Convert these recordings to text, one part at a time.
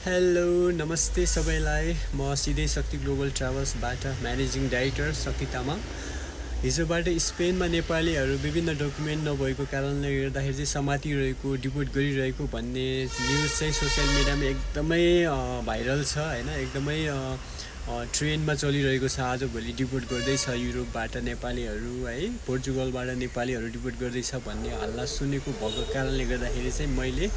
Hello नमस्ते सबैलाई। म सिधै शक्ति ग्लोबल ट्राभल्सबाट म्यानेजिङ डाइरेक्टर शक्ति तामाङ। हिजोबाट स्पेनमा नेपालीहरू विभिन्न डकुमेन्ट नभएको कारणले गर्दाखेरि चाहिँ समातिरहेको डिपोर्ट गरिरहेको भन्ने न्युज चाहिँ सोसियल मिडियामा एकदमै भाइरल छ होइन। एकदमै ट्रेन्डमा चलिरहेको छ। आजभोलि डिपोर्ट गर्दैछ युरोपबाट नेपालीहरू है, पोर्चुगलबाट नेपालीहरू डिपोर्ट गर्दैछ भन्ने हल्ला सुनेको भएको कारणले गर्दाखेरि चाहिँ मैले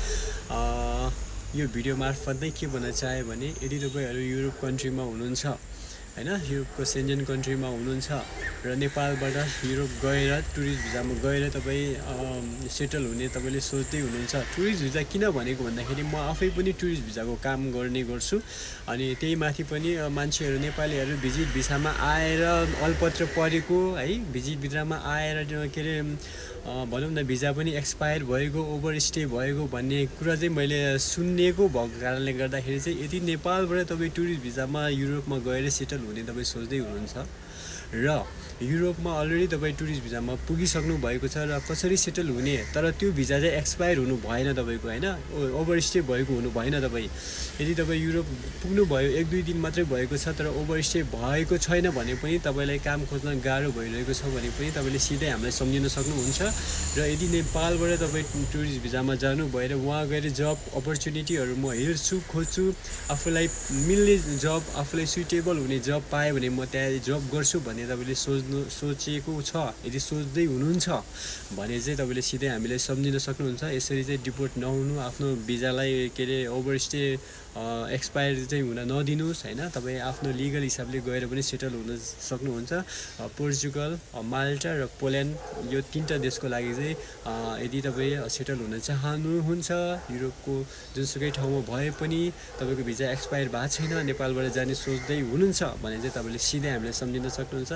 यो भिडियो मार्फत नै के भन्न चाहेँ भने, यदि तपाईँहरू युरोप कन्ट्रीमा हुनुहुन्छ होइन, युरोपको सेन्जन कन्ट्रीमा हुनुहुन्छ र नेपालबाट युरोप गएर टुरिस्ट भिजामा गएर तपाईँ सेटल हुने तपाईँले सोच्दै हुनुहुन्छ। टुरिस्ट भिजा किन भनेको भन्दाखेरि म आफै पनि टुरिस्ट भिजाको काम गर्ने गर्छु। अनि त्यही माथि पनि मान्छेहरू नेपालीहरू भिजिट भिसामा आएर अलपत्र परेको है, भिजिट भिजामा आएर के अरे भनौँ न भिजा पनि एक्सपायर भएको, ओभरस्टे भएको भन्ने कुरा चाहिँ मैले सुनेको भएको कारणले गर्दाखेरि चाहिँ यदि नेपालबाट तपाईँ टुरिस्ट भिजामा युरोपमा गएर सेटल हुने तपाईँ सोच्दै हुनुहुन्छ र युरोपमा अलरेडी तपाईँ टुरिस्ट भिजामा पुगिसक्नु भएको छ र कसरी सेटल हुने, तर त्यो भिजा चाहिँ एक्सपायर हुनु भएन तपाईँको होइन, ओभरस्टे भएको हुनु भएन। तपाईँ यदि तपाईँ युरोप पुग्नुभयो 1-2 दिन मात्रै भएको छ तर ओभरस्टे भएको छैन भने पनि तपाईँलाई काम खोज्न गाह्रो भइरहेको छ भने पनि तपाईँले सिधै हामीलाई सम्झिन सक्नुहुन्छ। र यदि नेपालबाट तपाईँ टुरिस्ट भिजामा जानु भएर उहाँ गएर जब अपर्च्युनिटीहरू म हेर्छु खोज्छु, आफूलाई मिल्ने जब, आफूलाई सुइटेबल हुने जब पाएँ भने म त्यहाँ जब गर्छु भन्ने तपाईँले सोचेको छ, यदि सोच्दै हुनुहुन्छ भने चाहिँ तपाईँले सिधै हामीलाई सम्झिन सक्नुहुन्छ। यसरी चाहिँ डिपोर्ट नहुनु, आफ्नो भिजालाई के अरे ओभरस्टे एक्सपायर चाहिँ हुन नदिनुहोस् होइन। तपाईँ आफ्नो लिगल हिसाबले गएर पनि सेटल हुन सक्नुहुन्छ। पोर्चुगल, माल्टा र पोल्यान्ड यो 3टा देशको लागि चाहिँ यदि तपाईँ सेटल हुन चाहनुहुन्छ, युरोपको जुनसुकै ठाउँमा भए पनि तपाईँको भिजा एक्सपायर भएको छैन, नेपालबाट जाने सोच्दै हुनुहुन्छ भने चाहिँ तपाईँले सिधै हामीलाई सम्झिन सक्नुहुन्छ।